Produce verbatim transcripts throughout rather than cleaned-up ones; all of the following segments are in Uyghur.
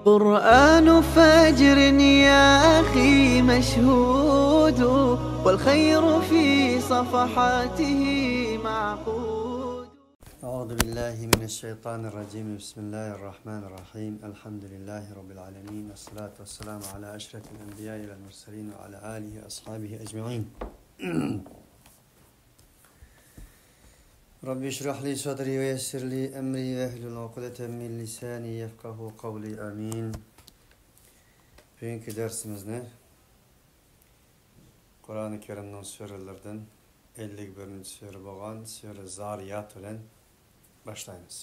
قرآن فجر يا أخي مشهود، والخير في صفحاته معقود. أعوذ بالله من الشيطان الرجيم. بسم الله الرحمن الرحيم. الحمد لله رب العالمين. والصلاة والسلام على أشرف الأنبياء والمرسلين وعلى آله وأصحابه أجمعين. رب اشرح لي صدري ويسر لي أمري واحلل عقدة من لساني يفقهوا قولي. آمين. بۈگۈنكى دەرسىمىزنى قۇرئانى كەرىمنىڭ سۈرىلىرىدىن ئەللىك بىرىنچى سۈرە بولغان سۈرە زارىيات بىلەن باشلايمىز.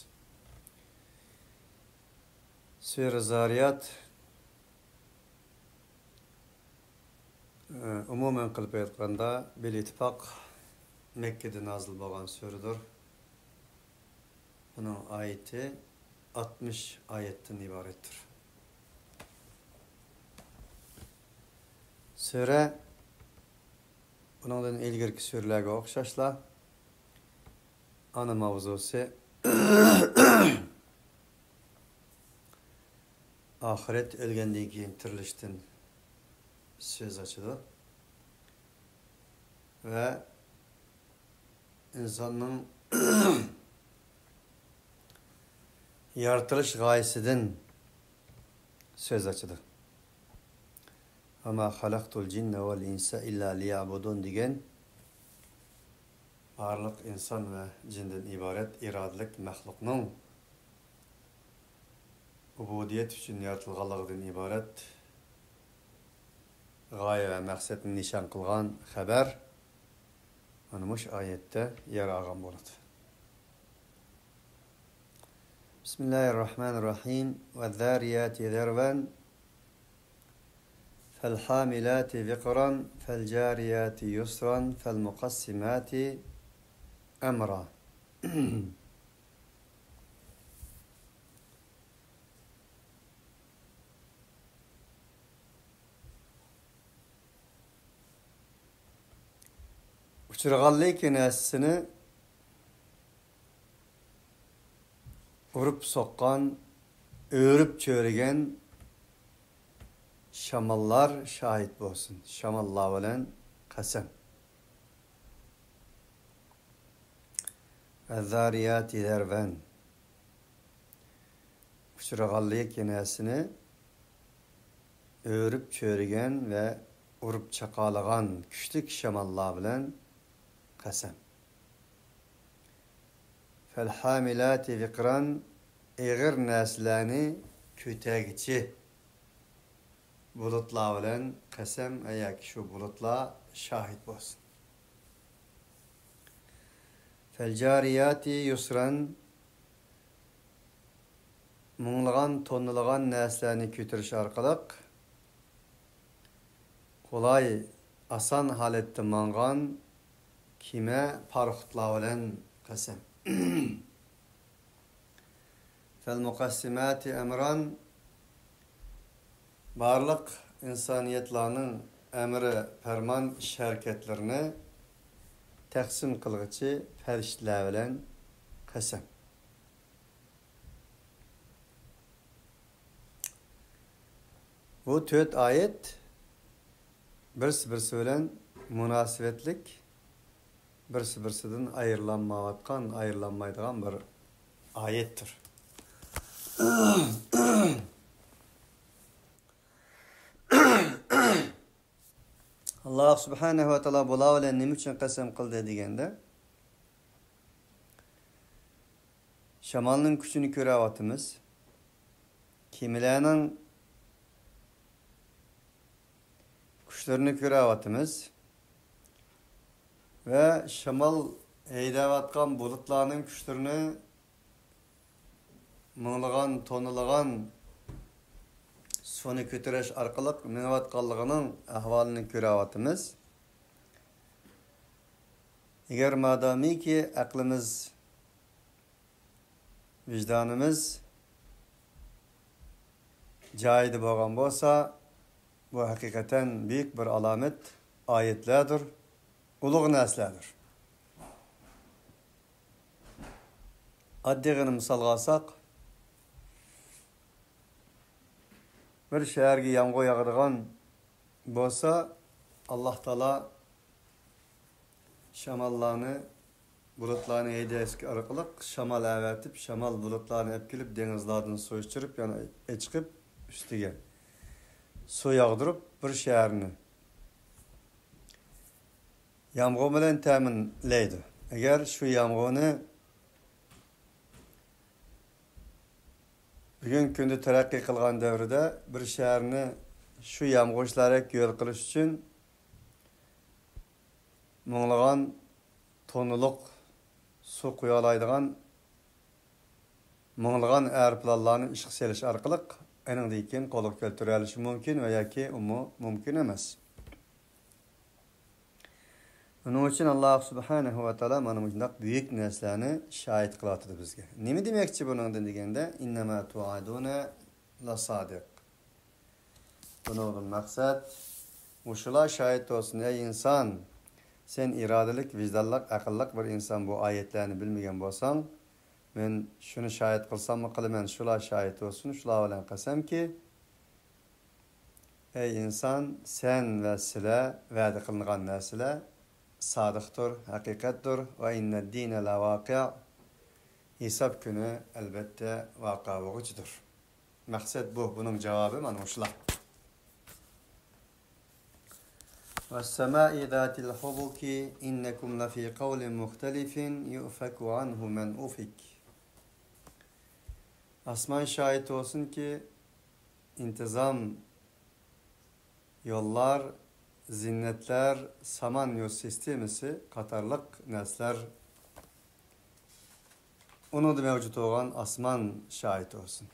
سۈرە زارىيات، ئى، ئومۇمەن قىلىپ ئېيتقاندا، بىل ئىتتىپاق مەككىدە نازىل بولغان سۈرىدۇر. بۇنىڭ ئايىتى ئاتمىش ئايەتتىن ئىبارەتتۇر. سۈرە بۇنىڭدىن ئىلگىرىكى سۈرىلەرگە ئوخشاشلا ئانا ماۋزۇسى ئاخىرەت، ئۆلگەندىن كېيىن تىرىلىشتىن سۆز ئاچىدۇ ۋە ئىنساننىڭ يارىتىلىش غايىسىدىن سۆز ئاچىدۇ. «وما خلقت الجن والإنس إلا ليعبدون» دېگەن بارلىق ئىنسان ۋە جىندىن ئىبارەت ئىرادىلىك مەخلۇقنىڭ ئۇبۇدىيەت ئۈچۈن يارىتىلغانلىقىدىن ئىبارەت غايە ۋە مەقسەتنى نىشان قىلغان خەۋەر مانا مۇشۇ ئايەتتە يەر ئالغان بولىدۇ. بىسمىللاھىررەھمانىررەھىم. والذاريات ذروا، فالحاملات وقرا، فالجاريات يسرا، فالمقسمات أمرا. ئۇچرىغانلىكى نەرسىسىنى ئۇرۇپ سوققان، ئۆرۈپ چۆرىگەن شاماللار شاھىت بولسۇن. شاماللار بىلەن قەسەم. والذاريات ذروا. ئۇچرىغانلىكى نەرسىنى ئۆرۈپ چۆرىگەن ۋە ئۇرۇپ چاقالىغان كۈچلۈك شاماللار بىلەن قەسەم. فالحاملات وقرا، ئېغىر نەرسىلەرنى كۆتەرگۈچى بۇلۇتلار بىلەن قەسەم، ياكى شۇ بۇلۇتلار شاھىت بولسۇن. فالجاريات يسرا، مۇڭلىغان، توننىلىغان نەرسىلەرنى كۆتۈرۈش ئارقىلىق قولاي، ئاسان ھالەتتە ماڭغان كېمە، پاراخوتلار بىلەن قەسەم. فالمقسمات أمرا، بارلىق ئىنسانىيەتلەرنىڭ ئەمرى پەرمان، ئىش ھەرىكەتلىرىنى تەقسىم قىلغۇچى پەرىشتىلەر بىلەن قەسەم. بۇ تۆت ئايەت بىرسى بىرسى بىلەن مۇناسىۋەتلىك، بىرسى بىرسىدىن ئايرىلالمايۋاتقان، ئايرىلالمايدىغان بىر ئايەتتۇر. ئاللاھ سۇبھانەھۇ ۋە تائالا بۇلار بىلەن نېمە ئۈچۈن قەسەم قىلدى دېگەندە، شامالنىڭ كۈچىنى كۆرۈۋاتىمىز. كېمىلەرنىڭ كۈچلىرىنى كۆرۈۋاتىمىز. ۋە شامال ھەيدەۋاتقان بۇلۇتلارنىڭ كۈچلىرىنى مىڭلىغان، توننىلىغان سۇنى كۆتۈرۈش ئارقىلىق مېڭىۋاتقانلىقىنىڭ ئەھۋالىنى كۆرۈۋاتىمىز. ئەگەر مادامىكى ئەقلىمىز، ۋىجدانىمىز جايىدا بولغان بولسا، بۇ ھەقىقەتەن بۈيۈك بىر ئالامەت، ئايەتلەردۇر، ئۇلۇغ نەرسىلەردۇر. ئاددىيغىنە مىسالغا ئالساق، بىر شەھەرگە يامغۇر ياغىدىغان بولسا، ئاللاھ تائالا شاماللارنى، بۇلۇتلارنى ھەيدەش ئارقىلىق شامال ئەۋەتىپ، شامال بۇلۇتلارنى ئەپ كېلىپ، دېڭىزلاردىن سۇ ئىچۈرۈپ، يەنە ئېچىقىپ، ئۈستىگە سۇ ياغدۇرۇپ، بىر شەھەرنى يامغۇر بىلەن تەمىنلەيدۇ. ئەگەر شۇ يامغۇرنى بۈگۈنكى كۈندە تەرەققىي قىلغان دەۋرىدە بىر شەھەرنى شۇ يامغۇرچىلاردەك گۆل قىلىش ئۈچۈن مىڭلىغان توننىلىق سۇ قۇيالايدىغان مىڭلىغان ئايروپىلانلارنى ئىشقا سېلىش ئارقىلىق ئېنىڭدىن كېيىن قولغا كەلتۈرۈۋېلىشى مۇمكىن ۋە ياكى ئۇمۇ مۇمكىن ئەمەس. ئۇنىڭ ئۈچۈن ئاللاھ سۇبھانەھۇ ۋە تائالا مانا مۇشۇنداق بۈيۈك نەرسىلەرنى شاھىت قىلىۋاتىدۇ بىزگە. نېمە دېمەكچى بۇنىڭدىن دېگەندە، «ئىننەما توئادۇنە لاسادىق.» بۇنىڭدىن مەقسەت، مۇشۇلار شاھىت بولسۇن، ئەي ئىنسان! سەن ئىرادىلىك، ۋىجدانلىق، ئەقىللىق بىر ئىنسان، بۇ ئايەتلەرنى بىلمىگەن بولساڭ، مەن شۇنى شاھىت قىلساممۇ قىلىمەن، شۇلار شاھىت بولسۇن، شۇلار بىلەن قەسەمكى، ئەي ئىنسان، سەن ۋە سىلە ۋەدە قىلىنغان نەرسىلەر سادىقتۇر، ھەقىقەتتۇر. ۋە ئىننەددىنە لەۋاقىئ، ھېساب كۈنى ئەلبەتتە ۋەقە بولغۇچىدۇر. مەقسەت بۇ، بۇنىڭ جاۋابى مانا مۇشۇلار. والسماء ذات الحبك إنكم لفي قول مختلف يؤفك عنه من أفك. ئاسمان شاھىت بولسۇنكى، ئىنتىزام، يوللار، زىننەتلەر، سامان يول سىستېمىسى قاتارلىق نەرسىلەر، ئۇنىڭدا مەۋجۇت بولغان ئاسمان شاھىت بولسۇن.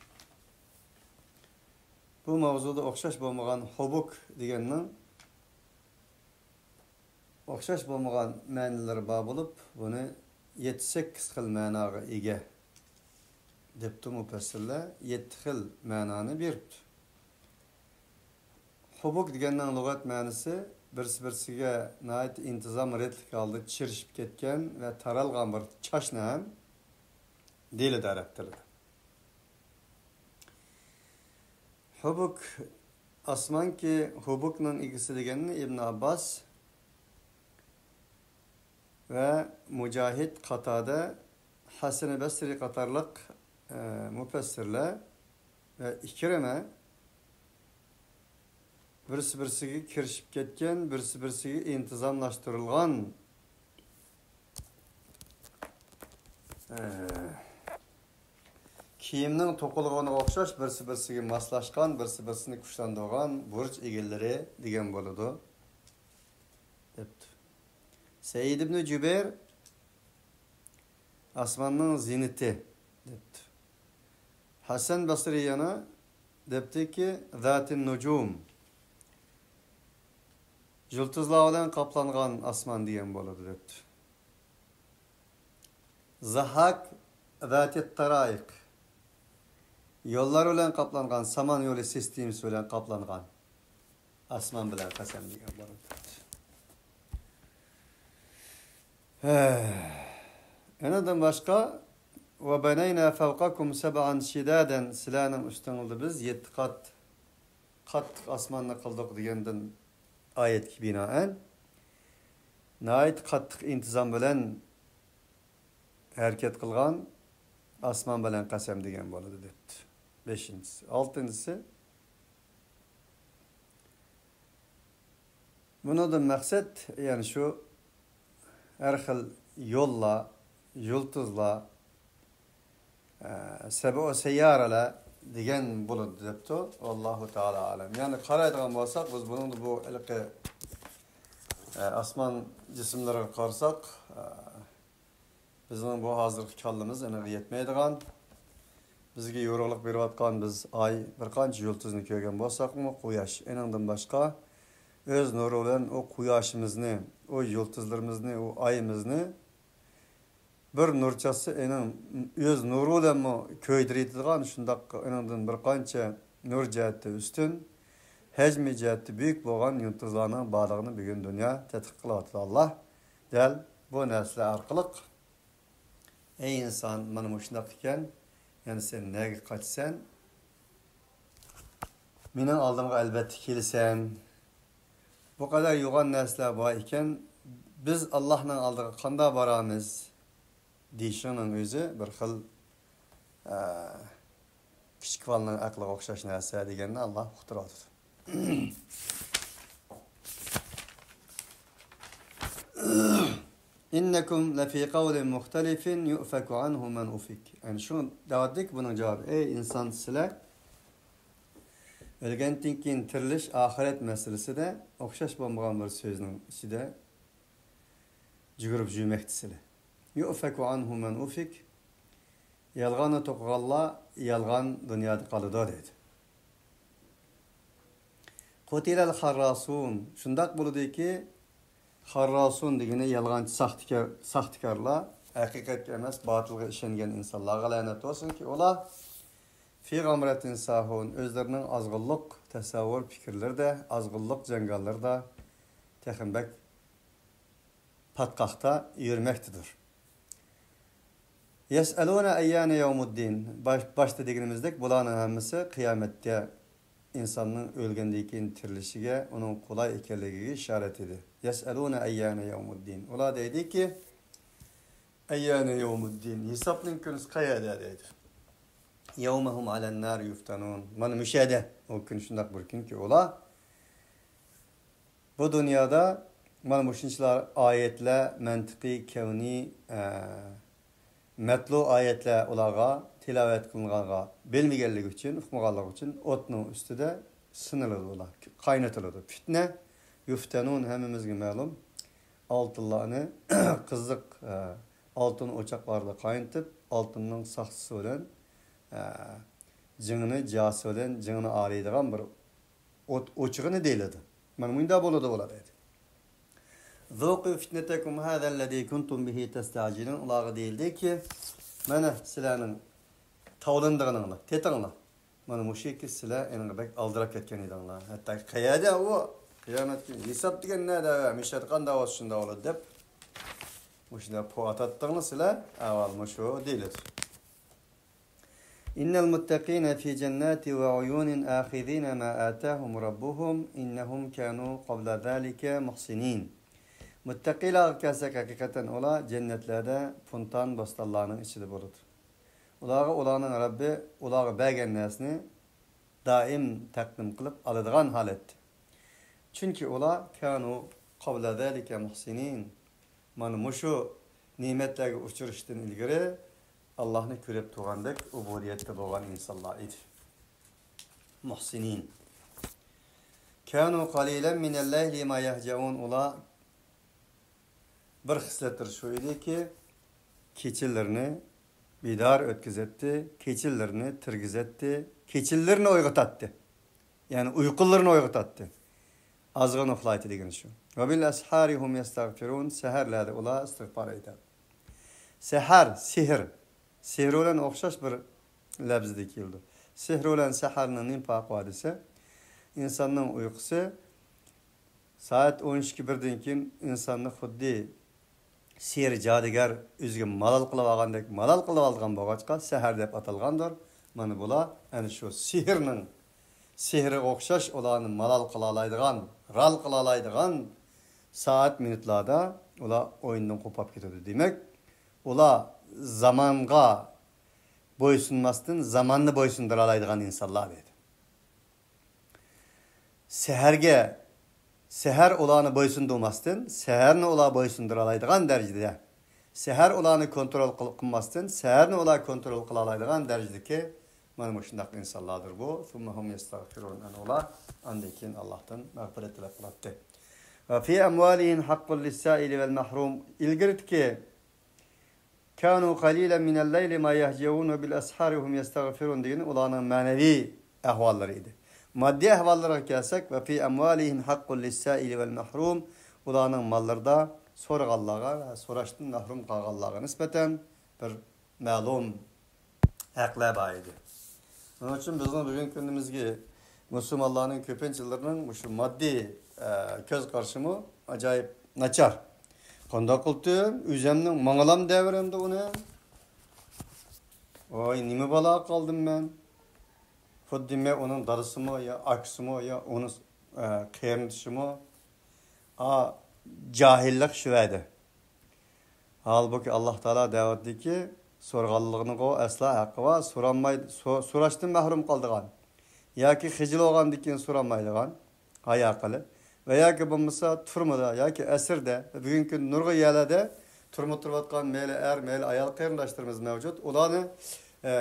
بۇ ماۋزۇدا ئوخشاش بولمىغان ھوبۇك دېگەننىڭ ئوخشاش بولمىغان مەنىلىرى بار بولۇپ، بۇنى يەتتە سەككىز خىل مەناغا ئىگە دەپتۇ مۇپەسسىرلەر، يەتتە خىل مەنانى بېرىپتۇ. ھوبۇك دېگەننىڭ لۇغەت مەنىسى بىرسى-بىرسىگە ناھايىتى ئىنتىزام، رەتلىك ھالدا چىرىشىپ كەتكەن ۋە تارالغان بىر چاچنى ھەم دېيىلىدۇ ئەرەب تىلىدا. ھوبۇك، ئاسمانكى ھوبۇكنىڭ ئىگىسى دېگەننى ئىبن ئابباس ۋە مۇجاھىد، قاتادە، ھەسەن بەسرى قاتارلىق، ئە، مۇپەسسىرلەر ۋە ئىكرىمە بىرسى-بىرسىگە كىرىشىپ كەتكەن، بىرسى-بىرسىگە ئىنتىزاملاشتۇرۇلغان، ئە، كىيىمنىڭ توقۇلغىنىغا ئوخشاش بىرسى-بىرسىگە ماسلاشقان، بىرسى-بىرسىنى كۈچلەندۈرگەن بۇرچ ئىگىلىرى دېگەن بولىدۇ، دەپتۇ. سەئىد ئىبنى جۇبەير ئاسماننىڭ زىننىتى، دەپتۇ. ھەسەن بەسرى يەنە دەپتىكى، ذات النجوم، يۇلتۇزلار بىلەن قاپلانغان ئاسمان دېگەن بولىدۇ، دەپتۇ. زاھاك، ذات الطرائق، يوللار بىلەن قاپلانغان، سامان يولى سىستېمىسى بىلەن قاپلانغان ئاسمان بىلەن قەسەم دېگەن بولىدۇ. ھە. ئۇنىڭدىن باشقا، وبنينا فوقكم سبعا شدادا، سىلەرنىڭ ئۈستۈڭلاردا بىز يەتتە قات قاتتىق ئاسماننى قىلدۇق دېگەندىن ئايەتكە بىنائەن، ناھايىتى قاتتىق ئىنتىزام بىلەن ھەرىكەت قىلغان ئاسمان بىلەن قەسەم دېگەن بولىدۇ، دەپتۇ. بەشىنچىسى. ئالتىنچىسى، بۇنىڭدىن مەقسەت، يەنى شۇ ھەر خىل يوللار، يۇلتۇزلار، ئە، سەبئۇ سەييارەلەر دېگەن بولىدۇ، دەپتۇ. ۋاللاھۇ تائالا ئەلەم. يەنى قارايدىغان بولساق، بىز بۇنىڭدا بۇ ھېلىقى، ئە، ئاسمان جىسىملىرىغا قارىساق، ئە، بىزنىڭ بۇ ھازىرقى كاللىمىز ئېنىقى يەتمەيدىغان، بىزگە يورۇقلۇق بېرىۋاتقان بىز ئاي، بىر قانچە يۇلتۇزنى كۆرگەن بولساقمۇ، قۇياش، ئېنىڭدىن باشقا ئۆز نۇرى بىلەن ئۇ قۇياشىمىزنى، ئۇ يۇلتۇزلىرىمىزنى، ئۇ ئايىمىزنى بىر نۇر چاچسا، ئېنىڭ ئۆز نۇرى بىلەنمۇ كۆيدۈرۈۋېتىدىغان، شۇنداق ئېنىڭدىن بىر قانچە نۇر جەھەتتە ئۈستۈن، ھەجمى جەھەتتە بۈيۈك بولغان يۇلتۇزلارنىڭ بارلىقىنى بۈگۈن دۇنيا تەتقىق قىلىۋاتىدۇ. ئاللا دەل بۇ نەرسىلەر ئارقىلىق، ئەي ئىنسان، مانا مۇشۇنداق ئىكەن، يەنە سەن نەگە قاچىسەن؟ مېنىڭ ئالدىمغا ئەلۋەتتە كېلىسەن. بۇ قەدەر يوغان نەرسىلەر بار ئىكەن، بىز ئاللاھنىڭ ئالدىغا قانداق بارامىز؟ دېيىشىڭنىڭ ئۆزى بىر خىل، ئە، كىچىك بالىنىڭ ئەقلىگە ئوخشاش نەرسە دېگەننى ئاللاھ ئۇقتۇرۇۋاتىدۇ. إنكم لفي قول مختلف يؤفك عنه من أفك. يەنى شۇ دەۋاتتىكى بۇنىڭ جاۋابى. ئەي ئىنسان، سىلەر ئۆلگەندىن كېيىن تىرىلىش، ئاخىرەت مەسىلىسىدە ئوخشاش بولمىغان بىر سۆزنىڭ ئىچىدە جۈگۈرۈپ يۈرمەكتىسىلەر. يؤفك عنه من أفك. يالغاننى توقۇغانلار يالغان دۇنيادا قالىدۇ دەيدۇ. قتل الخراصون. شۇنداق بولىدۇكى، خەرراسۇن دېگىنى يالغانچى، ساختىكار، ساختىكارلار، ھەقىقەتكە ئەمەس، باتىلغا ئىشەنگەن ئىنسانلارغا لەنەت بولسۇنكى، ئۇلار في غمرة ساهون، ئۆزلىرىنىڭ ئازغىنلىق تەسەۋۋۇر پىكىرلىرىدە، ئازغىنلىق جاڭگاللىرىدا تېخىمۇ بەك پاتقاقتا يۈرمەكتىدۇر. يسألون أيان يوم الدين. باش-، باشتا دېگىنىمىزدەك، بۇلارنىڭ ھەممىسى قىيامەتتە ئىنساننىڭ ئۆلگەندىن كېيىن تىرىلىشىگە، ئۇنىڭ قولاي ئىكەنلىكىگە ئىشارەت ئىدى. يسألون أيان يوم الدين. ئۇلار دەيدىكى، أيان يوم الدين، ھېسابنىڭ كۈنىسى قەيەردە دەيدۇ. يوم هم على النار يفتنون. مانا مۇشۇ يەردە، ئۇ كۈن شۇنداق بىر كۈنكى، ئۇلار بۇ دۇنيادا مانا مۇشۇنچىلار ئايەتلەر، مەنتىقىي، كەۋنىي، ئە، مەتلۇ ئايەتلەر ئۇلارغا تىلاۋەت قىلىنغانغا بىلمىگەنلىكى ئۈچۈن، ئۇقمىغانلىقى ئۈچۈن ئوتنىڭ ئۈستىدە سىنىلىدۇ ئۇلار، قاينىتىلىدۇ. پىتنە، يۇفتەنۇن، ھەممىمىزگە مەلۇم، ئالتۇنلارنى قىزىق، ئە، ئالتۇن ئوچاقلاردا قاينىتىپ، ئالتۇننىڭ ساختىسى بىلەن، ئە، جىڭنى، جىياسى بىلەن جىڭنى ئارىيدىغان بىر ئوت ئوچىقىنى دېيىلىدۇ. مانا مۇنداق بولىدۇ ئۇلار دەيدۇ. ذوقوا فتنتكم هذا الذي كنتم به تستعجلون. ئۇلارغا دېيىلدىكى، مانا سىلەرنىڭ تاۋلىنىدىغىنىڭلار، تېتىڭلار. مانا مۇشۇكى سىلەر ئېنىڭ بەك ئالدىراپ كەتكەن ئىدىڭلار. ھەتتا قەيەردە ئۇ قىيامەت كۈنى ھېساب دېگەن نەدە؟ مىشەدە قانداق بولسا شۇنداق بولىدۇ دەپ، مۇشۇنداق پو ئاتاتتىڭلار سىلەر، ئەھۋال مۇشۇ دېيىلىدۇ. إن المتقين في جنات وعيون آخذين ما آتاهم ربهم إنهم كانوا قبل ذلك محسنين. مۇتتەقىلارغا كەلسەك، ھەقىقەتەن ئۇلار جەننەتلەردە پۇنتان بوستانلارنىڭ ئىچىدە بولىدۇ. ئۇلارغا ئۇلارنىڭ رەببى ئۇلارغا بەرگەن نەرسىنى دائىم تەقدىم قىلىپ ئالىدىغان ھالەتتە. چۈنكى ئۇلار كانوا قبل ذلك محسنين. مانا مۇشۇ نېمەتلەرگە ئۇچرىشىشتىن ئىلگىرى ئاللاھنى كۆرۈپ تۇرغاندەك ئۇبۇدىيەتتە بولغان ئىنسانلار ئىدى. مۇھسىنىن. كانوا قليلا من الليل ما يهجعون. ئۇلار بىر خىسلەتلىرى شۇ ئىدىكى، كېچىلىرىنى بىدار ئۆتكۈزەتتى، كېچىلىرىنى تىرگۈزەتتى، كېچىلىرىنى ئويغىتاتتى. يەنى ئۇيقۇلىرىنى ئويغىتاتتى. ئازغىنە ئۇخلايتتى دېگىنى شۇ. وبالأسحار هم يستغفرون. سەھەرلەردە ئۇلار ئىستىغپار ئېيتاتتى. سەھەر، سېھىر. سېھىر بىلەن ئوخشاش بىر لەپزىدە كېلىدۇ. سېھىر بىلەن سەھەرنىڭ نېمە پەرقى بار دېسە، ئىنساننىڭ ئۇيقۇسى سائەت ئون ئىككى بىردىن كېيىن ئىنساننى خۇددى سېھىر جادۇگەر ئۆزىگە مالال قىلىۋالغاندەك مالال قىلىۋالغان بولغاچقا، سەھەر دەپ ئاتالغاندۇر. مانا بۇلار ئەنە شۇ سېھىرنىڭ، سېھىرغا ئوخشاش ئۇلارنى مالال قىلالايدىغان، رال قىلالايدىغان سائەت مىنۇتلاردا ئۇلار ئويۇندىن قوپاپ كېتىدۇ. دېمەك، ئۇلار زامانغا بويسۇنماستىن، زاماننى بويسۇندۇرالايدىغان ئىنسانلار دەيدۇ. سەھەرگە، سەھەر ئۇلارنى بويسۇندۇرماستىن، سەھەرنى ئۇلار بويسۇندۇرالايدىغان دەرىجىدە، سەھەر ئۇلارنى كونترول قىل-، قىلماستىن، سەھەرنى ئۇلار كونترول قىلالايدىغان دەرىجىدىكى مانا مۇشۇنداق ئىنسانلاردۇر بۇ. ثم هم يستغفرون. ئەنە ئۇلار ئاندىن كېيىن ئاللاھتىن مەغپىرەت تىلەپ قىلاتتى. وفي أموالهم حق للسائل والمحروم. ئىلگىرىكى كانوا قليلا من الليل ما يهجعون وبالأسحار هم يستغفرون دېگىنى ئۇلارنىڭ مەنىۋى ئەھۋاللىرى ئىدى. ماددىي ئەھۋاللىرىغا كەلسەك، وفي أموالهم حق للسائل والمحروم، ئۇلارنىڭ ماللىرىدا سورىغانلارغا ۋە سوراشتىن مەھرۇم قالغانلارغا نىسبەتەن بىر مەلۇم ھەقلەر بار ئىدى. شۇنىڭ ئۈچۈن بىزنىڭ بۈگۈنكى كۈنىمىزگە مۇسۇلمانلارنىڭ كۆپىنچىلىرىنىڭ مۇشۇ ماددىي، ئە، كۆز قارىشىمۇ ئاجايىپ ناچار. قانداق قىلدىم؟ ئۆزۈمنىڭ ماڭىلام دەۋرىمدە ئۇنى. ۋاي، نېمە بالاغا قالدىم مەن؟ خۇددى مەن ئۇنىڭ دادىسىمۇ يا ئاكىسىمۇ يا ئۇنىڭ، ئە، قېرىندىشىمۇ. ئا، جاھىللىق شۇ يەردە. ھالبۇكى، ئاللاھ تائالا دەۋاتىدۇكى، سورىغانلىقىنىغۇ ئەسلا ھەققى بار، سورانمايدۇ، سو-، سوراشتىن مەھرۇم قالىدىغان ياكى خىجىل بولغاندىن كېيىن سورانمايدىغان، ھايا قىلىپ، ۋە ياكى بولمىسا تۈرمىدە ياكى ئەسىردە، بۈگۈنكى كۈندە نۇرغۇن يەرلەردە تۈرمە تۇرۇۋاتقان مەيلى ئەر، مەيلى ئايال قېرىنداشلىرىمىز مەۋجۇت. ئۇلارنى، ئە،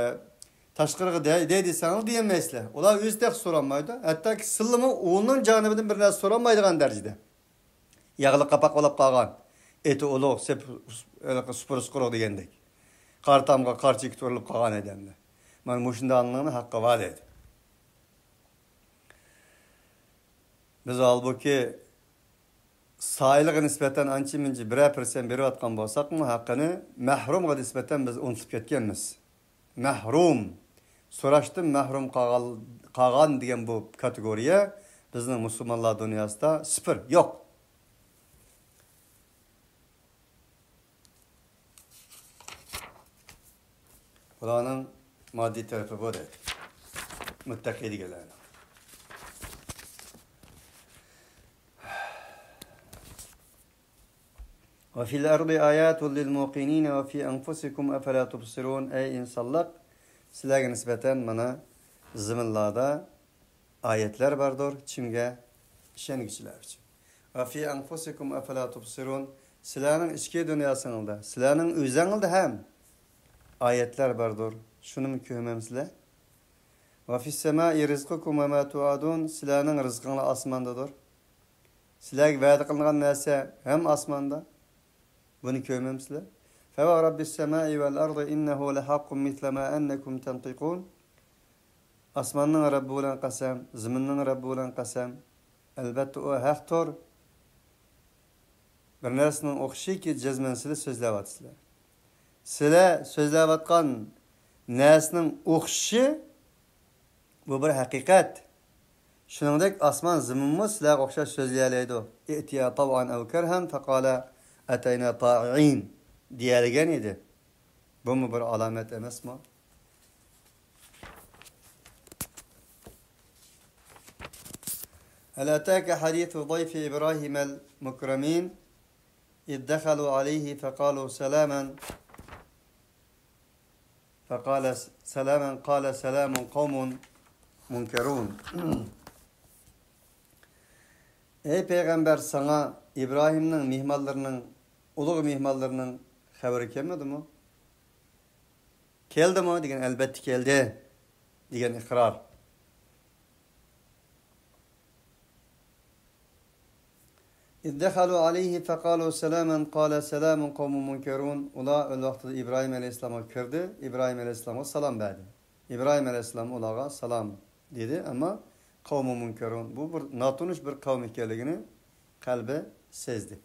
تاشقىرىغا دەي، دەي دېسەڭلار دېيەلمەيسىلەر. ئۇلار ئۆزى تېخى سورانمايدۇ. ھەتتاكى سىلىمۇ ئۇنىڭ جانىبىدىن بىر نەرسە سورانمايدىغان دەرىجىدە. ياغلىق قاپاق بولاپ قالغان، ئېتى ئۇلۇغ، سېپ-، ھېلىقى سۇپۇرىسى قۇرۇق دېگەندەك. قارا تامغا قارا چېكىت ئۇرۇلۇپ قالغان ئادەملەر. مانا مۇشۇنداقلارنىڭ ھەققى بار دەيدۇ. بىز ھالبۇكى، سائىلغا نىسبەتەن ئانچە-مۇنچە بىرەر پىرسەنت بېرىۋاتقان بولساقمۇ، ھەققىنى مەھرۇمغا نىسبەتەن بىز ئۇنتۇلۇپ كەتكەنمىز. مەھرۇم، سوراشتىن مەھرۇم قالغان، قالغان دېگەن بۇ كاتېگورىيە بىزنىڭ مۇسۇلمانلار دۇنياسىدا سىفىر، يوق. بۇلارنىڭ ماددىي تەرىپى بۇ دەيدۇ. مۇتتەقى دېگەنلەرنىڭ. وفي الأرض آيات للموقنين وفي أنفسكم أفلا تبصرون. ئەي ئىنسانلىق، سىلەرگە نىسبەتەن مانا زېمىنلاردا ئايەتلەر باردۇر، كىمگە؟ ئىشەنگۈچىلەر ئۈچۈن. وفي أنفسكم أفلا تبصرون. سىلەرنىڭ ئىچكى دۇنياسىڭلاردا، سىلەرنىڭ ئۆزەڭلاردا ھەم ئايەتلەر باردۇر. شۇنىمۇ كۆرمەمسىلەر؟ وفي السماء رزقكم وما توعدون. سىلەرنىڭ رىزقىڭلار ئاسماندادۇر. سىلەرگە ۋەدە قىلىنغان نەرسە ھەم ئاسماندا. بۇنى كۆرمەمسىلەر؟ فورب السماء والأرض إنه لحق مثل ما أنكم تنطقون. ئاسماننىڭ رەببى بىلەن قەسەم، زېمىننىڭ رەببى بىلەن قەسەم. ئەلبەتتە، ئۇ ھەقتۇر. بىر نەرسىنىڭ ئوخشىيكى، جەزمەن سىلەر سۆزلەۋاتىسىلەر. سىلەر سۆزلەۋاتقان نەرسىنىڭ ئوخشىشى، بۇ بىر ھەقىقەت. شۇنىڭدەك ئاسمان، زېمىنمۇ سىلەرگە ئوخشاش سۆزلىيەلەيدۇ. ائتيا طوعا أو كرها فقالا أتينا طائعين دېيەلىگەن ئىدى. بۇمۇ بىر ئالامەت ئەمەسمۇ؟ هل أتاك حديث ضيف إبراهيم المكرمين إذ دخلوا عليه فقالوا سلاما فقال سلاما قال سلام قوم منكرون. ئەي پەيغەمبەر، ساڭا ئىبراھىمنىڭ مېھمانلىرىنىڭ، ئۇلۇغ مېھمانلىرىنىڭ خەۋىرى كەلمىدىمۇ؟ كەلدىمۇ دېگەن، ئەلبەتتە كەلدى دېگەن ئىقرار. إذ دخلوا عليه فقالوا سلاما قال سلام قوم منكرون. ئۇلار ئۆز ۋاقتىدا ئىبراھىم ئەلەيھىسسالامغا كىردى، ئىبراھىم ئەلەيھىسسالامغا سالام بەردى. ئىبراھىم ئەلەيھىسسالام ئۇلارغا سالام دېدى، ئەمما قوم مۇنكەرۇن، بۇ بىر ناتونۇش بىر قەۋم ئىكەنلىكىنى قەلبى سەزدى.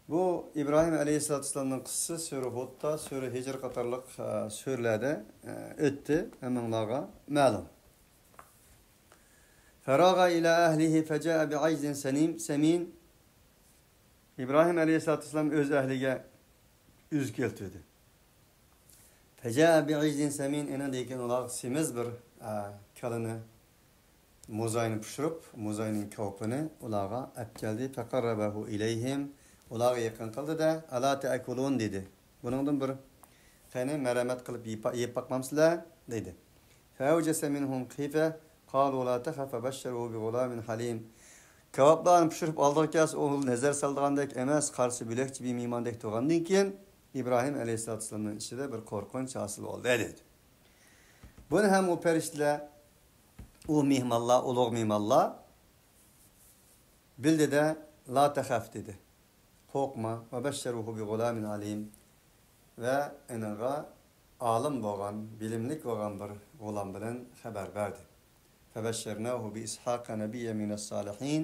بۇ ئىبراھىم ئەلەيھىسسالاتۇ ۋەسسالامنىڭ قىسسىسى سۈرە ھۇدتا، سۈرە ھىجر قاتارلىق، ئە، سۈرىلەردە، ئە، ئۆتتى، ھەممىڭلارغا مەلۇم. فراغ إلى أهله فجاء بعجل سنيم، سمين. ئىبراھىم ئەلەيھىسسالاتۇ ۋەسسالام ئۆز ئەھلىگە ئۆزى كەلتۈردى. فجاء بعجل سمين، ئېنىڭدىن كېيىن ئۇلار سېمىز بىر، ئە، كالىنى، موزاينى پىشۇرۇپ، موزاينىڭ كاۋىپىنى ئۇلارغا ئەپ كەلدى. فقربه إليهم، ئۇلارغا يېقىن قىلدى-دە، ألا تأكلون دېدى. بۇنىڭدىن بىر، قېنى، مەرھەمەت قىلىپ يېپ، يەپ باقمامسىلەر؟ دېدى. فأوجس منهم خيفة قالوا لا تخف وبشروه بغلام حليم. كاۋاپلارنى پىشۇرۇپ ئالدىغا كەلسە، ئۇ نەزەر سالىدىغاندەك ئەمەس، قارىسا بۆلەكچە بىر مېھماندەك تۇرغاندىن كېيىن، ئىبراھىم ئەلەيھىسسالاتۇ ۋەسسالامنىڭ ئىچىدە بىر قورقۇنچ ھاسىل بولدى، دېدى. بۇنى ھەم ئۇ پەرىشتىلەر، ئۇ مېھمانلار، ئۇلۇغ مېھمانلار بىلدى-دە، لا تخف دېدى. قورقما. وبشروه بغلام عليم. ۋە ئېنىڭغا ئالىم بولغان، بىلىملىك بولغان بىر غۇلام بىلەن خەۋەر بەردى. فبشرناه بإسحاق نبيا من الصالحين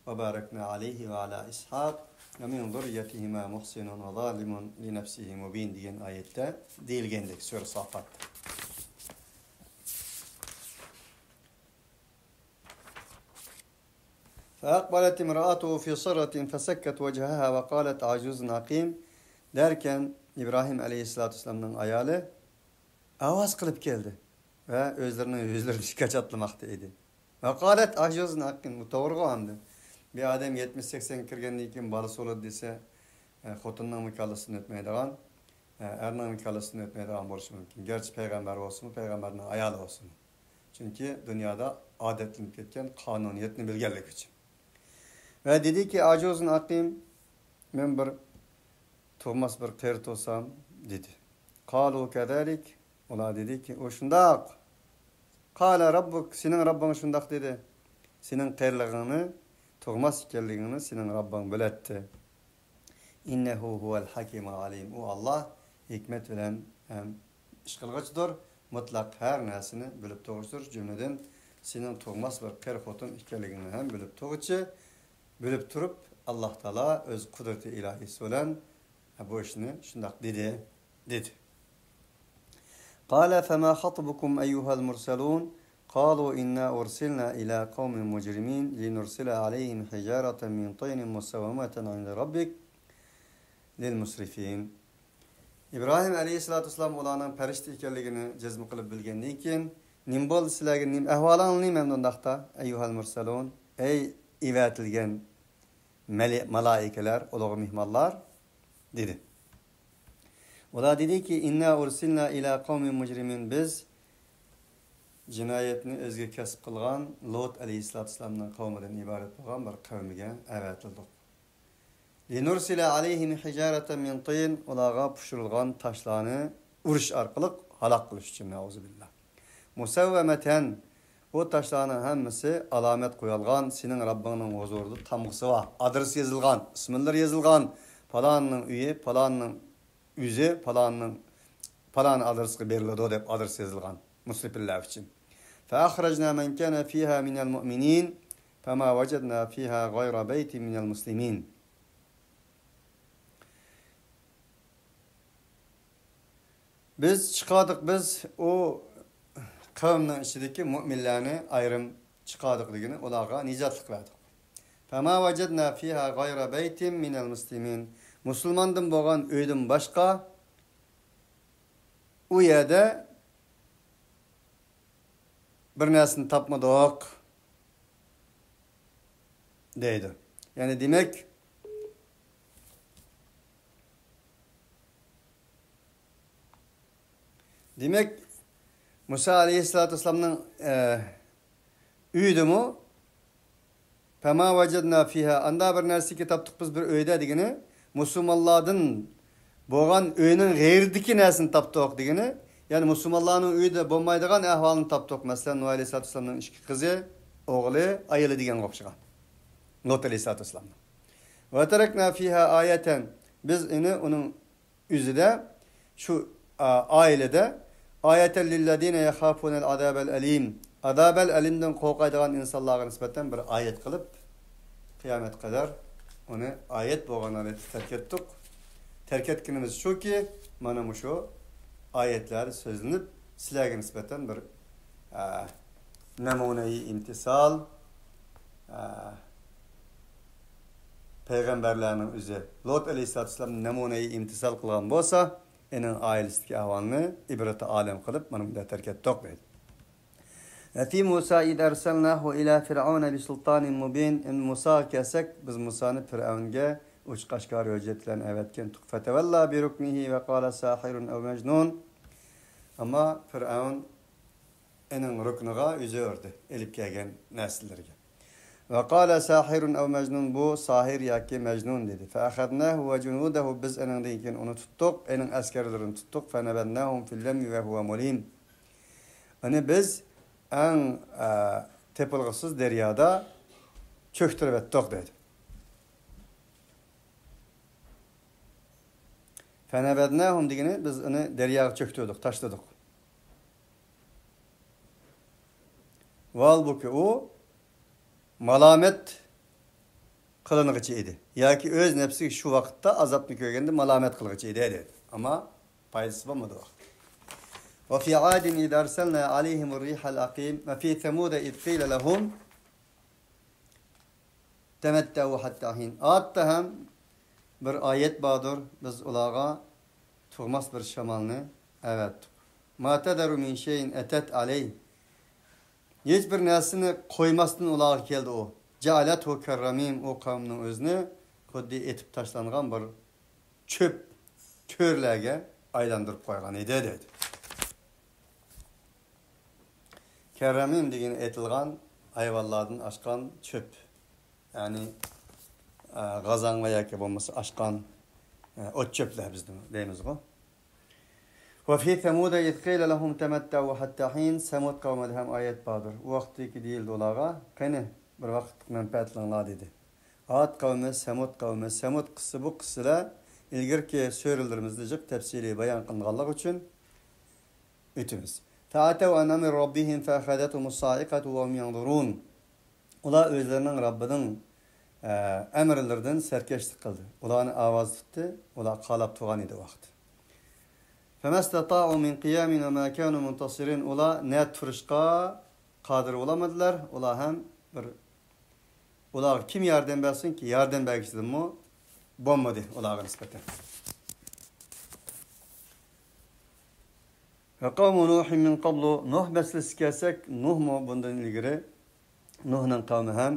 وباركنا عليه وعلى إسحاق ومن ذريتهما محسن وظالم لنفسه مبين دېگەن ئايەتتە دېيىلگەندەك، سۈرە سافات. فأقبلت امرأته في صرة فصكت وجهها وقالت عجوز عقيم. دەركەن، ئىبراھىم ئەلەيھىسسالاتۇ ۋەسسالامنىڭ ئايالى ئاۋاز قىلىپ كەلدى. ۋە ئۆزلىرىنىڭ يۈزلىرىنى كاچاتلىماقتا ئىدى. ۋەقالەت ئاجۇزۇن ئەقىم، بۇ توغرىغۇ ئەمدى. بىر ئادەم يەتمىش سەكسەنگە كىرگەندىن كېيىن بالىسى بولىدۇ دېسە، ئە، خوتۇننىڭمۇ كاللىسىدىن ئۆتمەيدىغان، ئە، ئەرنىڭمۇ كاللىسىدىن ئۆتمەيدىغان بولۇشى مۇمكىن. گەرچە پەيغەمبەر بولسىمۇ، پەيغەمبەرنىڭ ئايالى بولسىمۇ. چۈنكى دۇنيادا ئادەتلىنىپ كەتكەن قانۇنىيەتنى بىلگەنلىكى ئۈچۈن. ۋە دېدىكى، ئاجۇزۇن ئەقىم، مەن بىر تۇغماس بىر قېرى تۇغسام، دېدى. قالۇ كەزالىك، ئۇلار دېدىكى، ئۇ شۇنداق. قالە رەببۇك، سېنىڭ رەببىڭ شۇنداق دېدى. سېنىڭ قېرىلىقىڭنى، تۇغماس ئىكەنلىكىڭنى سېنىڭ رەببىڭ بىلەتتى. ئىننەھۇ ھۇۋەل ھەكىمۇل ئەلىم. ئۇ ئاللا ھېكمەت بىلەن ھەم ئىش قىلغۇچىدۇر. مۇتلەق ھەر نەرسىنى بىلىپ تۇرغۇچىدۇر. جۈملىدىن سېنىڭ تۇغماس بىر قېرى خوتۇن ئىكەنلىكىڭنى ھەم بىلىپ تۇرغۇچى، بىلىپ تۇرۇپ، ئاللا تائالا ئۆز قۇدرىتى ئىلاھىيسى بىلەن بۇ ئىشنى شۇنداق دېدى، دېدى. قال فما خطبكم أيها المرسلون؟ قالوا إنا أرسلنا إلى قوم مجرمين لنرسل عليهم حجارة من طين مسومة عند ربك للمسرفين. ئىبراھىم ئەلەيھىسسالاتۇ ۋەسسالام ئۇلارنىڭ پەرىشتە ئىكەنلىكىنى جەزم قىلىپ بىلگەندىن كېيىن، نېمە بولدى سىلەرگە، نېمە ئەھۋالىڭلار نېمە ئەمدى ئۇنداقتا؟ أيها المرسلون، ئەي ئەۋەتىلگەن مەلە-، مالائىكىلەر، ئۇلۇغ مېھمانلار، دېدى. ئۇلار دېدىكى، إنا أرسلنا إلى قوم مجرمين، بىز جىنايەتنى ئۆزىگە كەسىپ قىلغان لۇت ئەلەيھىسسالاتۇ ۋەسسالامنىڭ قەۋمىدىن ئىبارەت بولغان بىر قەۋمگە ئەۋەتىلدۇق. لنرسل عليهم حجارة من طين، ئۇلارغا پۇشۇرۇلغان تاشلارنى ئۇرۇش ئارقىلىق ھالاك قىلىش ئۈچۈن، نەئۇزۇبىللا. مسومة، ئۇ تاشلارنىڭ ھەممىسى ئالامەت قويۇلغان، سېنىڭ رەببىڭنىڭ ھۇزۇرىدا تامغىسى بار، ئادرېسى يېزىلغان، ئىسىملىرى يېزىلغان، پالاننىڭ ئۆيى، پالاننىڭ ئۆزى، پالاننىڭ، پالان ئادرېسقا بېرىلىدۇ دەپ ئادرېس يېزىلغان، مۇسرىفىنلار ئۈچۈن. فأخرجنا من كان فيها من المؤمنين فما وجدنا فيها غير بيت من المسلمين. بىز چىقاردۇق، بىز ئۇ قەۋمنىڭ ئىچىدىكى مۇئمىنلارنى ئايرىم چىقاردۇق دېگىنى، ئۇلارغا نىجاتلىق بەردۇق. فما وجدنا فيها غير بيت من المسلمين. مۇسۇلماندىن بولغان ئۆيدىن باشقا ئۇ يەردە بىر نەرسىنى تاپمىدۇق، دەيدۇ. يەنى دېمەك، دېمەك، مۇسا ئەلەيھىسسالاتۇ ۋەسسالامنىڭ، ئە، ئۆيىدىمۇ، فما وجدنا فيها، ئاندا بىر نەرسىكى تاپتۇق بىز بىر ئۆيدە دېگىنى، مۇسۇلمانلاردىن بولغان ئۆينىڭ غېرىدىكى نەرسىنى تاپتۇق دېگىنى، يەنى مۇسۇلمانلارنىڭ ئۆيىدە بولمايدىغان ئەھۋالنى تاپتۇق. مەسىلەن، نۇھ ئەلەيھىسسالاتۇ ۋەسسالامنىڭ ئىككى قىزى، ئوغلى، ئايالى دېگەنگە ئوخشىغان. لۇت ئەلەيھىسسالاتۇ ۋەسسالامنىڭ. وتركنا فيها آية، بىز ئۇنى، ئۇنىڭ ئۆزىدە، شۇ، ئا، ئائىلىدە، آية للذين يخافون العذاب الأليم، ئازابەل ئەلىمدىن قورقايدىغان ئىنسانلارغا نىسبەتەن بىر ئايەت قىلىپ، قىيامەتكە قەدەر ئۇنى ئايەت بولغان ھالەتتە تەرك ئەتتۇق. تەرك ئەتكىنىمىز شۇكى، مانا مۇشۇ ئايەتلەر سۆزلىنىپ، سىلەرگە نىسبەتەن بىر، ئا، نەمۇنەيى ئىمتىسال، ئا، پەيغەمبەرلەرنىڭ ئۆزى لۇت ئەلەيھىسسالاتۇ ۋەسسالام نەمۇنەيى ئىمتىسال قىلغان بولسا، ئېنىڭ ئائىلىسىدىكى ئەھۋالنى ئىبرىتى ئالەم قىلىپ، مانا بۇنداق تەرك ئەتتۇق دەيدۇ. وفي موسى إذ أرسلناه إلى فرعون بسلطان مبين. ئەمدى مۇساغا كەلسەك، بىز مۇسانى پىرئەۋنگە ئوچۇق ئاشكارا ھۆججەت بىلەن ئەۋەتكەنتۇق. فتولى بركنه وقال ساحر أو مجنون. ئەمما پىرئەۋن ئېنىڭ رۇكنىغا ئۆزى ئۇردى، ئېلىپ كەلگەن نەرسىلىرىگە. وقال ساحر أو مجنون، بۇ ساھىر ياكى مەجنۇن دېدى. فأخذناه وجنوده، بىز ئېنىڭدىن كېيىن ئۇنى تۇتتۇق، ئېنىڭ ئەسكەرلىرىنى تۇتتۇق. فنبذناهم في اليم وهو مليم. ئۇنى بىز ئەڭ، ئە، تېپىلغۇسىز دەريادا چۆكتۈرۈۋەتتۇق دەيدۇ. فنبذناهم دېگىنى بىز ئۇنى دەرياغا چۆكتۈردۇق، تاشلىدۇق. ۋاھالبۇكى، ئۇ مالامەت قىلىنغۇچى ئىدى. ياكى ئۆز نەپسىگە شۇ ۋاقىتتا ئازابنى كۆرگەندە مالامەت قىلغۇچى ئىدى، دېدى. ئەمما پايدىسى بولمىدى. وفي عاد إذ أرسلنا عليهم الريح العقيم وفي ثمود إذ قيل لهم تمتعوا حتى حين. ئاتتا ھەم بىر ئايەت باردۇر، بىز ئۇلارغا تۇغماس بىر شامالنى ئەۋەتتۇق. ما تذر من شيء أتت عليه. ھېچ بىر نەرسىنى قويماستىن ئۇلارغا كەلدى ئۇ. جعلته كالرميم، ئۇ قەۋمنىڭ ئۆزىنى خۇددى ئېتىپ تاشلانغان بىر چۆپ، كۆرلەرگە ئايلاندۇرۇپ قويغان ئىدى، دەيدۇ. كەررەمىم دېگىنى ئېتىلغان ھايۋانلاردىن ئاشقان چۆپ. يەنى، ئە، غازاڭغا ياكى بولمىسا ئاشقان، ئە، ئوت چۆپلەر بىزنىڭ دەيمىزغۇ. وفي ثمود إذ قيل لهم تمتعوا حتى حين. سەمۇد قەۋمىدە ھەم ئايەت باردۇر. ئۇ ۋاقىتتىكى دېيىلدى ئۇلارغا، قېنى، بىر ۋاقىتلىق مەنپەئەتلىنىڭلار، دېدى. ئاد قەۋمى، سەمۇد قەۋمى، سەمۇد قىسسىسى، بۇ قىسسىلەر ئىلگىرىكى سۈرىلىرىمىزدە جىق تەپسىلىي بايان قىلىنغانلىقى ئۈچۈن ئۆتىمىز. فعتوا عن أمر ربهم فأخذتهم الصاعقة وهم ينظرون. ئۇلار ئۆزلىرىنىڭ رەببىنىڭ، ئە، ئەمىرلىرىدىن سەركەشلىك قىلدى. ئۇلارنى ئاۋاز تۇتتى، ئۇلار قالاپ تۇرغان ئىدى ۋاقىت. فما استطاعوا من قيام وما كانوا منتصرين. ئۇلار نە تۇرۇشقا قادىر بولالمىدىلار، ئۇلار ھەم بىر، ئۇلارغا كىم ياردەم بەرسۇنكى، ياردەم بەرگۈچىدىنمۇ بولمىدى ئۇلارغا نىسبەتەن. وقوم نوح من قبل. نۇھ مەسىلىسىگە كەلسەك، نۇھمۇ بۇندىن ئىلگىرى، نۇھنىڭ قەۋمى ھەم،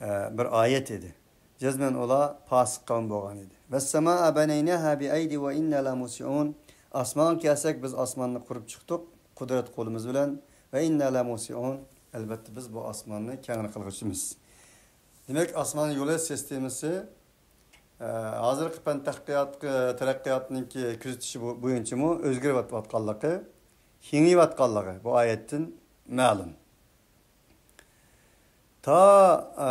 ئە، بىر ئايەت ئىدى. جەزمەن ئۇلار پاسىق قەۋم بولغان ئىدى. والسماء بنيناها بأيد وإنا لموسعون. ئاسمانغا كەلسەك، بىز ئاسماننى قۇرۇپ چىقتۇق، قۇدرەت قولىمىز بىلەن. وإنا لموسعون. ئەلۋەتتە، بىز بۇ ئاسماننى كەڭرى قىلغۇچىمىز. دېمەك، ئاسمان يولى سىستېمىسى، ئە، ھازىرقى پەن تەتقىقات، ئە، تەرەققىياتنىڭكى كۆزىتىشى بو-، بويىچىمۇ ئۆزگىرىۋاتقانلىقى، كېڭىيىۋاتقانلىقى بۇ ئايەتتىن مەلۇم. تا، ئە،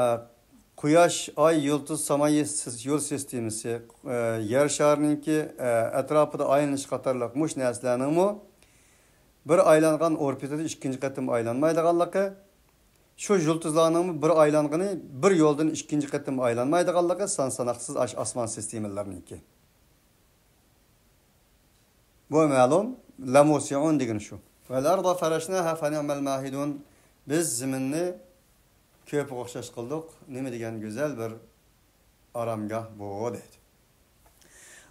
قۇياش، ئاي، يۇلتۇز، ساما يول سىستېمىسى، ئە، يەر شارىنىڭكى، ئە، ئەتراپىدا ئايلىنىش قاتارلىق مۇشۇ نەرسىلەرنىڭمۇ بىر ئايلانغان ئوربىتىدا ئىككىنچى قېتىم ئايلانمايدىغانلىقى، شۇ يۇلتۇزلارنىڭمۇ بىر ئايلانغىنى بىر يولدىن ئىككىنچى قېتىم ئايلانمايدىغانلىقى سان ساناقسىز ئاش-، ئاسمان سىستېمىلىرىنىڭكى. بۇ مەلۇم، لموسعون دېگىنى شۇ. والأرض فرشناها فنعم الماهدون. بىز زېمىننى كۆپۈگە ئوخشاش قىلدۇق. نېمە دېگەن گۈزەل بىر ئارامگاھ بۇ، دەيدۇ.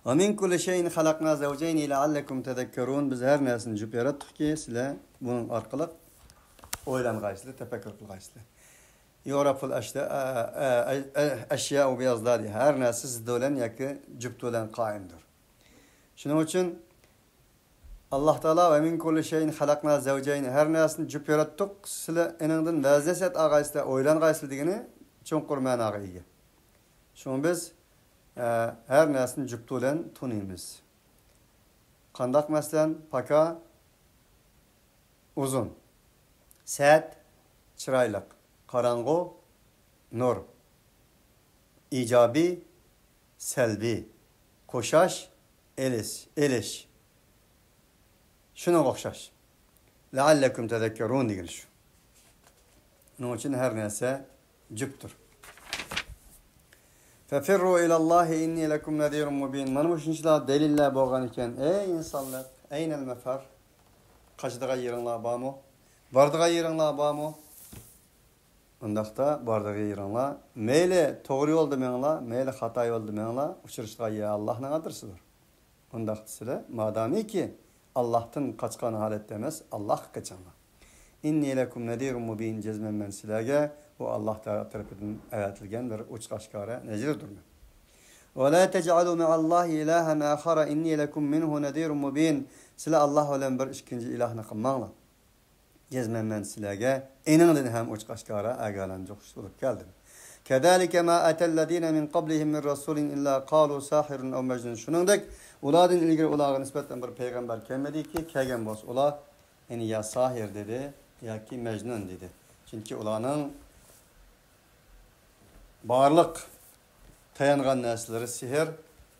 ومن كل شيء خلقنا زوجين لعلكم تذكرون. بىز ھەر نەرسىنى جۈپ ياراتتۇقكى، سىلەر بۇنىڭ ئارقىلىق ئويلانغايسىلەر، تەپەككۇر قىلغايسىلەر. يعرف الأشياء، ئە، ئە، ئە، ئەشياء بأضدادها. ھەر نەرسە زىددى بىلەن ياكى جۈپتى بىلەن قائىمدۇر. شۇنىڭ ئۈچۈن ئاللاھ تائالا، ومن كل شيء خلقنا زوجين، ھەر نەرسىنى جۈپ ياراتتۇق، سىلەر ئېنىڭدىن ۋەز-نەسىھەت ئالغايسىلەر، ئويلانغايسىلەر دېگىنى چوڭقۇر مەناغا ئىگە. شۇڭا بىز، ئە، ھەر نەرسىنى جۈپتى بىلەن تونۇيمىز. قانداق مەسىلەن، پاكا، ئۇزۇن. سەت، چىرايلىق. قاراڭغۇ، نۇر. ئىجابىي، سەلبىي. قوشاش، ئېلىش، ئېلىش. شۇنىڭغا ئوخشاش. لعلكم تذكرون دېگىنى شۇ. شۇنىڭ ئۈچۈن ھەر نەرسە جۈپتۇر. ففروا إلى الله إني لكم نذير مبين. مانا مۇشۇنچىلا دەلىللەر بولغان ئىكەن. ئەي ئىنسانلار، أين المفر؟ قاچىدىغان يېرىڭلار بارمۇ؟ بارىدىغان يېرىڭلار بارمۇ؟ ئۇنداقتا بارىدىغان يېرىڭلار، مەيلى توغرا يولدا مېڭىڭلار، مەيلى خاتا يولدا مېڭىڭلار، ئۇچرىشىدىغان يەر ئاللاھنىڭ ئادرېسىدۇر. ئۇنداقتا سىلەر مادامىكى ئاللاھتىن قاچقان ھالەتتە ئەمەس، ئاللاھقا قېچىڭلار. إني لكم نذير مبين، جەزمەن مەن سىلەرگە بۇ ئاللاھ تائالا تەرىپىدىن ئەۋەتىلگەن بىر ئوچۇق ئاشكارا نەزىردۇرمەن. ولا تجعلوا مع الله إلها آخر إني لكم منه نذير مبين. سىلەر ئاللاھ بىلەن بىر ئىككىنچى ئىلاھنى قىلماڭلار. جەزمەن مەن سىلەرگە ئېنىڭدىن ھەم ئوچۇق ئاشكارا ئاگاھلاندۇرۇش بولۇپ كەلدىم. كذلك ما أتى الذين من قبلهم من رسول إلا قالوا ساحر أو مجنون. شۇنىڭدەك ئۇلاردىن ئىلگىرى ئۇلارغا نىسبەتەن بىر پەيغەمبەر كەلمىدىكى، كەلگەن بولسا ئۇلار يەنى يا ساھىر دېدى ياكى مەجنۇن دېدى. چۈنكى ئۇلارنىڭ بارلىق تايانغان نەرسىلىرى سېھىر،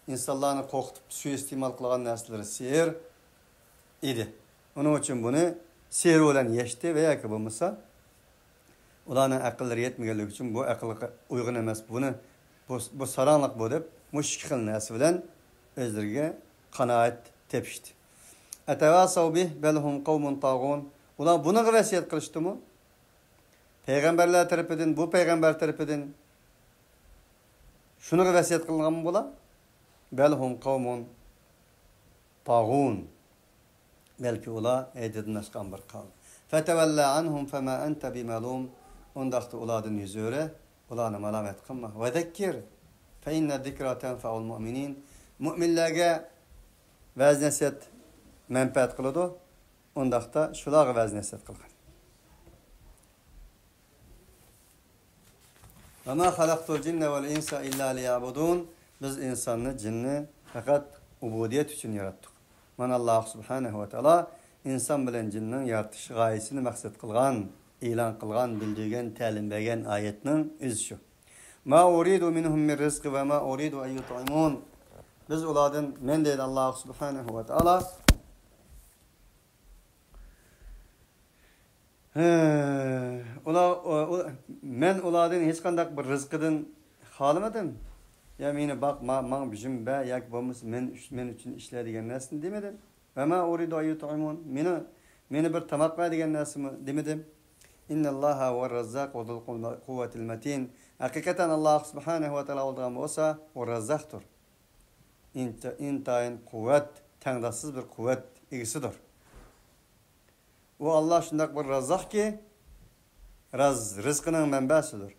ئىنسانلارنى قورقۇتۇپ سۇيىئىستېمال قىلغان نەرسىلىرى سېھىر ئىدى. ئۇنىڭ ئۈچۈن بۇنى سېھىر بىلەن يەشتى ۋە ياكى بولمىسا ئۇلارنىڭ ئەقىللىرى يەتمىگەنلىكى ئۈچۈن بۇ ئەقىلگە ئۇيغۇن ئەمەس، بۇنى، بۇ، بۇ ساراڭلىق بۇ دەپ مۇشۇ ئىككى خىل نەرسە بىلەن ئۆزلىرىگە قانائەت تېپىشتى. أتواصوا به بل هم قوم طاغون. ئۇلار بۇنىڭغا ۋەسىيەت قىلىشتىمۇ؟ پەيغەمبەرلەر تەرىپىدىن، بۇ پەيغەمبەر تەرىپىدىن شۇنىڭغا ۋەسىيەت قىلىنغانمۇ بۇلار؟ بل هم قوم طاغون. بەلكى ئۇلار ھەيدىدىن ئاشقان بىر قاۋم. فتول عنهم فما أنت بملوم. ئۇنداقتا ئۇلاردىن يۈز ئۆرە، ئۇلارنى مالامەت قىلما. وذكر فإن الذكرى تنفع المؤمنين. مۆمىنلەرگە ۋەز-نەسىھەت مەنپەئەت قىلىدۇ. ئۇنداقتا شۇلارغا ۋەز-نەسىھەت قىلغىن. وما خلقت الجن والإنس إلا ليعبدون. بىز ئىنساننى، جىننى پەقەت ئۇبۇدىيەت ئۈچۈن ياراتتۇق. مانا، ئاللاھ سۇبھانەھۇ ۋە تائالا ئىنسان بىلەن جىننىڭ يارىتىش غايىسىنى مەقسەت قىلغان، ئېلان قىلغان، بىلدۈرگەن، تەلىم بەرگەن ئايەتنىڭ ئۆزى شۇ. ما أريد منهم من رزق وما أريد أن يطعمون. بىز ئۇلاردىن، مەن دەيدۇ ئاللاھ سۇبھانەھۇ ۋە تائالا، ھە، ئۇلار، ئۇ، ئۇ، مەن ئۇلاردىن ھېچقانداق بىر رىزقىدىن خالىمىدىم. يا مېنى باق، ما-، ماڭا بىژىم بەر، ياكى بولمىسا مەن ئۈچ-، مەن ئۈچۈن ئىشلە دېگەن نەرسىنى دېمىدىم. وما أريد أن يطعمون. مېنى، مېنى بىر تاماق بەر دېگەن نەرسىمۇ دېمىدىم. إن الله هو الرزاق ذو القوة المتين. ھەقىقەتەن ئاللاھ سۇبھانەھۇ ۋە تائالا بولىدىغان بولسا، ئۇ رەززاقتۇر. ئىنتا-، ئىنتايىن قۇۋۋەت، تەڭداشسىز بىر قۇۋۋەت ئىگىسىدۇر. ئۇ ئاللاھ شۇنداق بىر رەززاقكى، رەز-، رىزقىنىڭ مەنبەسىدۇر.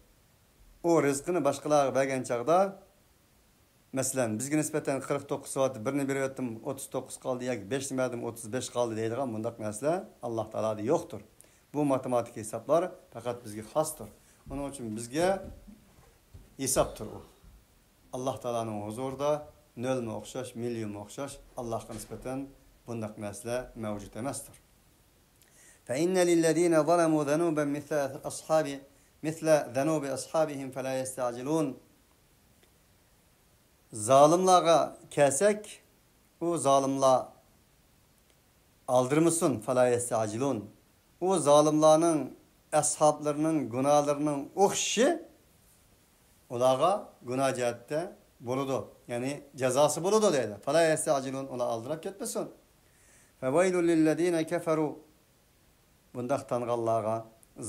ئۇ رىزقىنى باشقىلارغا بەرگەن چاغدا، مەسىلەن، بىزگە نىسبەتەن قىرىق توققۇز سوئاتتا بىرنى بېرىۋەتتىم، ئوتتۇز توققۇز قالدى ياكى بەشنى بەردىم، ئوتتۇز بەش قالدى دەيدىغان بۇنداق نەرسىلەر ئاللاھ تائالادا يوقتۇر. بۇ ماتېماتىكا ھېسابلار پەقەت بىزگە خاستۇر. ئۇنىڭ ئۈچۈن بىزگە ھېسابتۇر ئۇ. ئاللاھ تائالانىڭ ھۇزۇرىدا نۆلمۇ ئوخشاش، مىليونمۇ ئوخشاش، ئاللاھقا نىسبەتەن بۇنداق نەرسىلەر مەۋجۇت ئەمەستۇر. فإن للذين ظلموا ذنوبا مثل أصحاب، مثل ذنوب أصحابهم فلا يستعجلون. زالىملارغا كەلسەك، ئۇ زالىملار ئالدىرىمىسۇن، فلا يستعجلون. ئۇ زالىملارنىڭ ئەسھابلىرىنىڭ گۇناھلىرىنىڭ ئوخشىشى ئۇلارغا گۇناھ جەھەتتە بولىدۇ، يەنى جازاسى بولىدۇ دەيدۇ. فلا يستعجلون، ئۇلار ئالدىراپ كەتمىسۇن. فويل للذين كفروا. بۇنداق تانغانلارغا،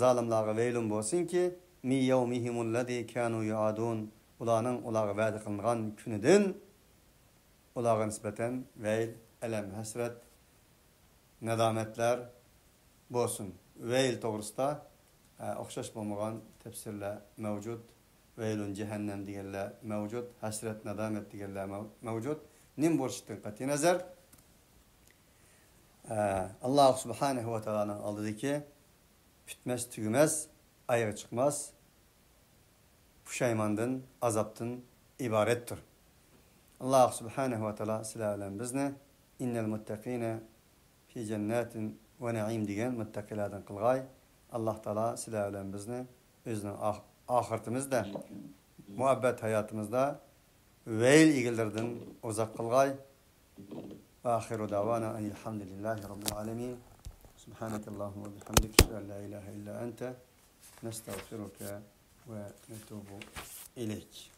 زالىملارغا ۋەيلۇن بولسۇنكى، من يومهم الذي كانوا يوعدون. ئۇلارنىڭ ئۇلارغا ۋەدە قىلىنغان كۈنىدىن ئۇلارغا نىسبەتەن ۋەيل، ئەلەم، ھەسرەت، نادامەتلەر بولسۇن. ۋەيل توغرىسىدا، ئە، ئوخشاش بولمىغان تەپسىرلەر مەۋجۇت. ۋەيلۇن جەھەننەم دېگەنلەر مەۋجۇت. ھەسرەت، نادامەت دېگەنلەر مەۋ-، مەۋجۇت. نېمە بولۇشىدىن قەتئىينەزەر، ئە، ئاللاھ سۇبھانەھۇ ۋە تائالانىڭ ئالدىدىكى پۈتمەس، تۈگىمەس، ئايىغى چىقماس پۇشايماندىن، ئازابتىن ئىبارەتتۇر. ئاللاھ سۇبھانەھۇ ۋە تائالا سىلەر بىلەن بىزنى إن المتقين في جنات ونعيم دېگەن مۇتتەقىلاردىن قىلغاي. ئاللاھ تائالا سىلەر بىلەن بىزنى ئۆزىنىڭ ئاخ-، ئاخىرىتىمىزدە، مۇئەببەت ھاياتىمىزدا ۋەيل ئىگىلىرىدىن ئۇزاق قىلغاي. وآخر دعوانا أن الحمد لله رب العالمين. سبحانك اللهم وبحمدك، أشهد أن لا إله إلا أنت، نستغفرك ونتوب إليك.